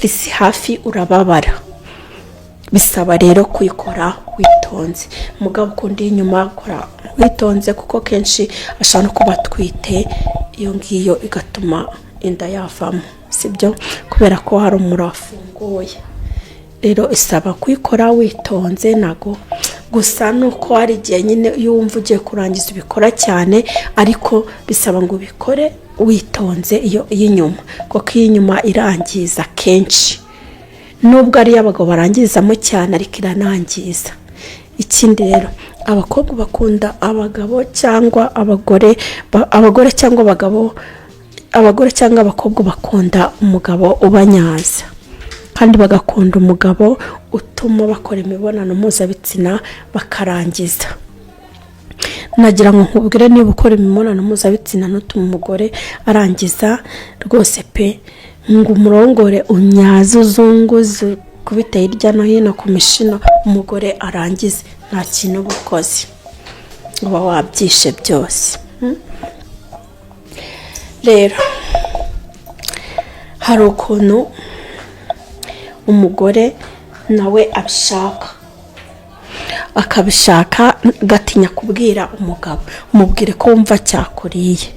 Si hafi urababara. Bisaba rero kuyikora witonze. Umugabo ukunda inyuma, kora witonze, kuko kenshi ashobora no kuba atwite, iyo ngiyo igatuma inda yavamo, sibyo? Kubera ko hari umura wafunguye. Rero isaba kuyikora witonze. Ntabwo gusa nuko hari igihe nyine iyo wumva ugiye kurangiza ubikora cyane, ariko bisaba ngo ubikore witonze iyo iy'inyuma, kuko iy'inyuma irangiza kenshi, nubwo ari abagabo barangizamo cyane, ariko iranangiza. Ikindi rero, abakobwa bakunda abagabo cyangwa abagore, abagore cyangwa abagabo, abagore cyangwa abakobwa bakunda umugabo ubanyaza, kandi bagakunda umugabo utuma bakora imibonano mpuzabitsina bakarangiza. Nagira ngo nkubwire, niba ukora imibonano mpuzabitsina ntutuma umugore arangiza rwose pe, ngo umurongore, unyaze, uzunguze, ukubite hirya no hino ku mishino, umugore arangize, nta kintu uba ukoze, uba wabyishe byose. Rero hari ukuntu umugore nawe abishaka, akabishaka agatinya kubwira umugabo. Umubwire ko wumva cyakuriye,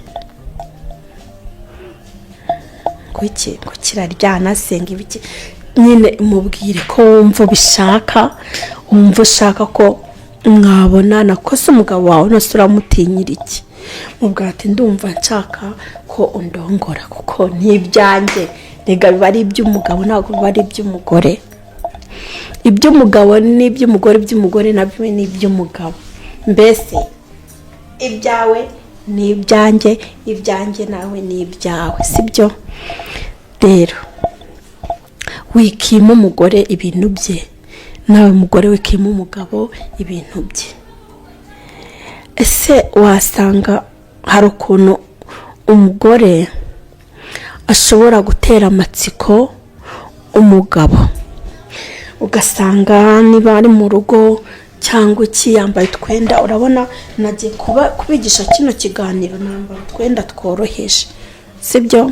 ngo iki, ngo kiraryana, senga ibiki nyine. Mubwire ko wumva ubishaka, wumva ushaka ko mwabonana, ko se umugabo wawe nose uramutinyira iki? Mubwira ati: "Ndumva nshaka ko undongora," kuko ni ibyanjye. Rega biba ari iby'umugabo, ntabwo biba ari iby'umugore. Iby'umugabo ni iby'umugore, iby'umugore nabyo ni iby'umugabo. Mbese ibyawe ni ibyanjye, ibyanjye nawe ni ibyawe, sibyo? Rero wikima umugore ibintu bye, nawe mugore wikima umugabo ibintu bye. Ese wasanga hari ukuntu umugore ashobora gutera amatsiko umugabo, ugasanga niba ari mu rugo cyangwa iki, yambaye utwenda? Urabona nagiye kubigisha kino kiganiro nambaye utwenda tworoheje, sibyo?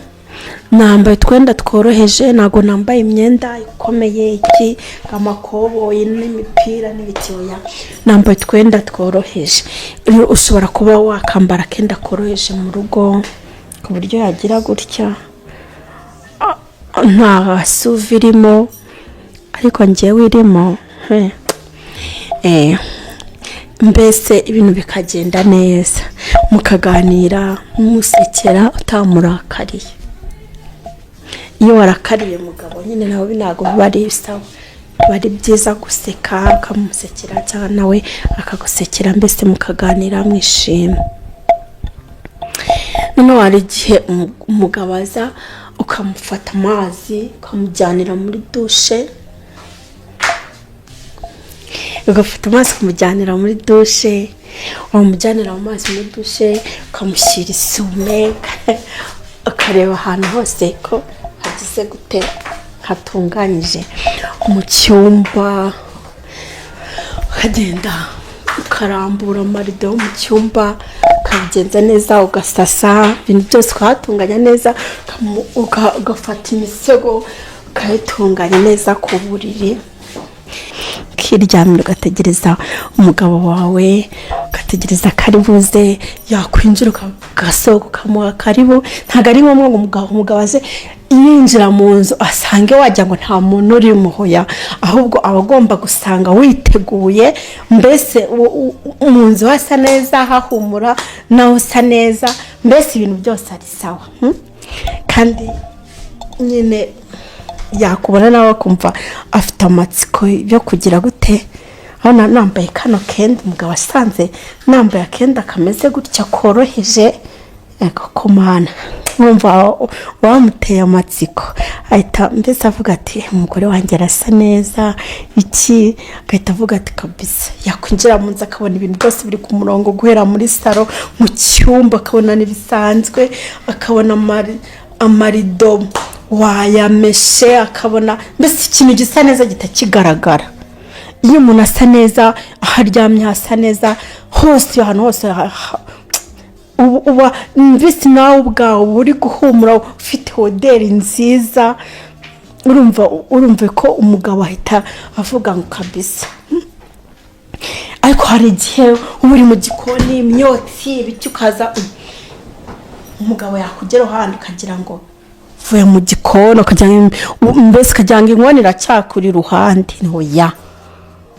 Nambaye utwenda tworoheje, ntabwo nambaye imyenda ikomeye, iki, amakoboyi n'imipira n'ibiki, oya, nambaye utwenda tworoheje. Rero ushobora kuba wakambara akenda koroheje mu rugo, ku buryo yagira gutya nta suva irimo, ariko ngewe irimo he. Mbese ibintu bikagenda neza, mukaganira musekera, utamurakariye. Iyo warakariye umugabo nyine nawe ntabwo biba ari sawa. Biba ari byiza guseka, ukamusekera cyangwa nawe akagusekera, mbese mukaganira mwishima. Noneho hari igihe umugabo aza, ukamufata amazi, ukamujyanira muri douche, ugafata amazi ukamujyanira muri douche, wamujyanira mu mazi muri douche, ukamushyira isume, ukareba ahantu hose ko hagize gute, hatunganyije mu cyumba, ukagenda ukarambura amarido yo mu cyumba, ukabigenza neza, ugasasa ibintu byose, ukahatunganya neza, ugafata imisego ukayitunganya neza ku buriri, ukiryamira, ugategereza umugabo wawe, ugategereza ko ari buze. Yakwinjira, ugasohoka, ukamuha karibu. Ntabwo ari ngombwa ngo umugabo aze yinjira mu nzu asange wagira ngo nta muntu urimo, hoya, ahubwo aba agomba gusanga witeguye, mbese mu nzu hasa neza, hahumura, nawe usa neza, mbese ibintu byose ari sawa, Kandi nyine yakubona nawe akumva afite amatsiko yo kugira gute. Aho nambaye kano kenda, umugabo asanze nambaye akenda kameze gutya koroheje, kumana nkumva wamuteye amatsiko, ahita mbese avuga ati: "Umugore wanjye arasa neza iki." Agahita avuga ati: "Kabisa." Yakwinjira mu nzu akabona ibintu byose biri ku murongo, guhera muri salon, mu cyumba akabona ntibisanzwe, akabona amarido wayameshe, akabona mbese ikintu gisa neza gihita kigaragara. Iyo umuntu asa neza, aho aryamye hasa neza hose, ahantu hose uba mbese nawe ubwawe uba uri guhumura, ufite odeur nziza. Urumva ko umugabo ahita avuga ngo kabisa. Ariko hari igihe uba uri mu gikoni, imyotsi, ibiki, ukaza umugabo yakugeraho handi ukagira ngo uvuye mu gikoni, ukagira ngo mbese ukagira ngo inkono iracyakuri iruhande. Ntoya,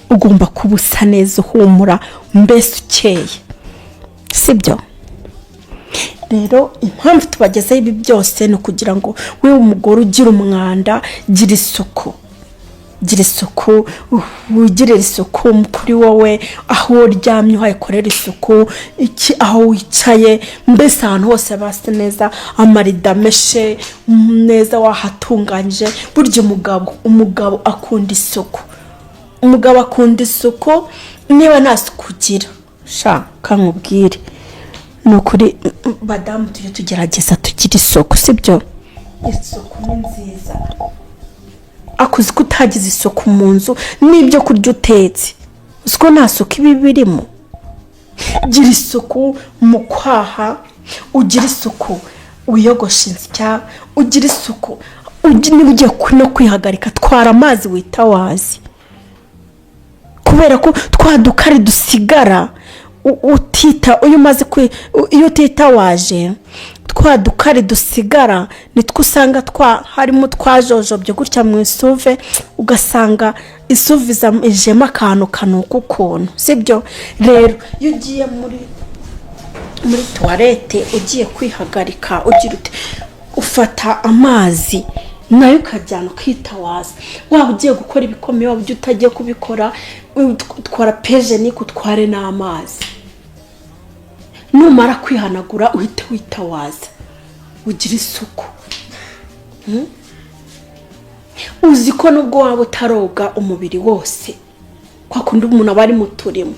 ugomba kuba usa neza, uhumura, mbese ukeye, sibyo? Rero impamvu tubagezaho ibi byose ni ukugira ngo wowe umugore ugira umwanda, gira isuku, gira isuku, wigirire isuku kuri wowe, aho uryamye uhakorera isuku, iki, aho wicaye, mbese ahantu hose hasa neza, amarido ameshe neza, wahatunganyije. Burya umugabo akunda isuku, umugabo akunda isuku. Niba nta suku ugira, sha kankubwire, ni ukuri badamu, tujye tugerageza tugire isuku, sibyo? Isuku ni nziza. Akuzi ko utagize isuku mu nzu, n'ibyo kurya utetse uzi ko nta suku iba birimo. Gira isuku mu kwaha, ugira isuku wiyogoshe insya, ugira isuku niba ugiye no kwihagarika, twara amazi witawaze, kubera ko twa dukari dusigara utita iyo umaze iyo utitawaje, twa dukari dusigara nitwo usanga twa harimo twajojobye gutya mu isuve, ugasanga isuve ijemo akantu kanuka ukuntu, sibyo? Rero iyo ugiye muri toilette ugiye kwihagarika, ugira ute? Ufata amazi nayo ukajyana ukitawaza. Waba ugiye gukora ibikomeye, waba ugiye utagiye kubikora, utwara papier hygiénique, utware n'amazi. Numara kwihanagura uhite witawaza, ugire isuku. Uzi ko nubwo waba utaroga umubiri wose, kwa kundi umuntu aba ari mu turimo,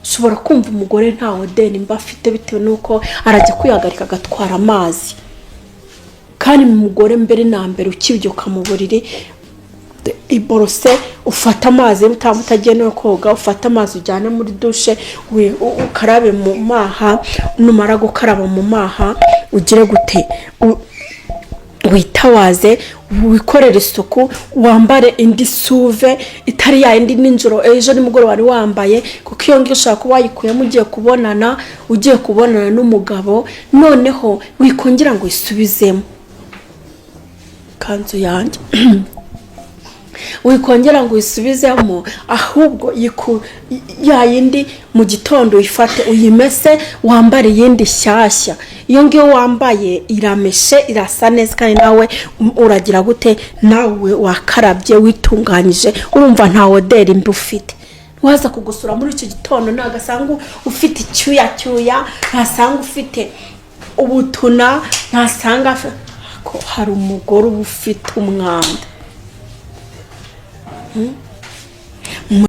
ushobora kumva umugore nta odeur mba afite, bitewe n'uko arajya kwihagarika agatwara amazi. Kandi umugore mbere na mbere ukibyuka mu buriri, iborose, ufate amazi, utaba utagenewe koga, ufate amazi ujyane muri douche, ukarabe mu maha. Numara gukaraba mu maha, ugire gute? Witawaze, wikorere isuku, wambare indi suve itari ya yindi nijoro, ejo nimugoroba wari wambaye, kuko iyo ngiyo ushobora kuba wayikuyemo ugiye kubonana n'umugabo, noneho wikongera ngo uyisubizemo ikanzu yanjye, wikongera ngo uyisubizemo, ahubwo ya yindi mu gitondo uyifate, uyimese, wambare iyindi nshyashya. Iyo ngiyo wambaye irameshe, irasa neza, kandi nawe uragira gute? Nawe wakarabye, witunganyije, urumva nta odeur mbi ufite. Waza kugusura muri icyo gitondo ntabwo asanga ufite icyuya cyuya, ntasanga ufite ubutuna, ntasanga ko hari umugore uba ufite umwanda.